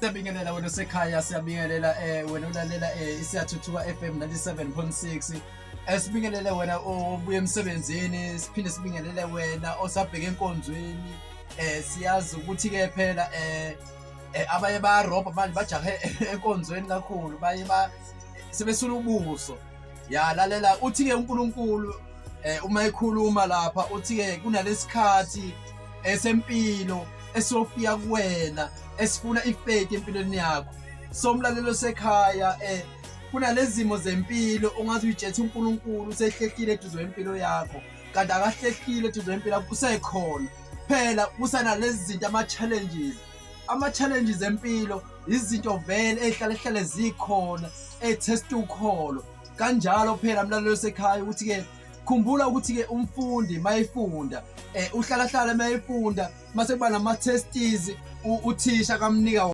Siyabingelela wena osekhaya, siyabingelela wena olalela iSiyathuthuka FM 97.6. Sibingelele wena obuya emsebenzini, siphinde sibingelele wena osabheke enkonzweni. Siyazi ukuthi ke phela abaye bayarobha manje, bajahe enkonzweni kakhulu, baye ba sebesula ubuso. Ya, lalela, uthi ke uNkulunkulu uma ekhuluma lapha, uthi ke kunalesikhathi esempilo esofika kuwena esifuna ifaith empilweni yakho. So umlalelo sekhaya, kunalezimo zempilo ongathi uyitshethe uNkulunkulu usehlehlile eduze kwempilo yakho, kanti akahlehlile eduze kwempilo yakho, usekhona phela. Kusanalezi zinto, ama-challenges empilo, izinto vele ey'hlale hlale zikhona ey'test ukholo kanjalo phela, mlalelo sekhaya, ukuthi-ke khumbula ukuthi-ke umfundi mayefunda, uhlala hlala mayefunda, mase kuba nama-tests, uthisha kamnika.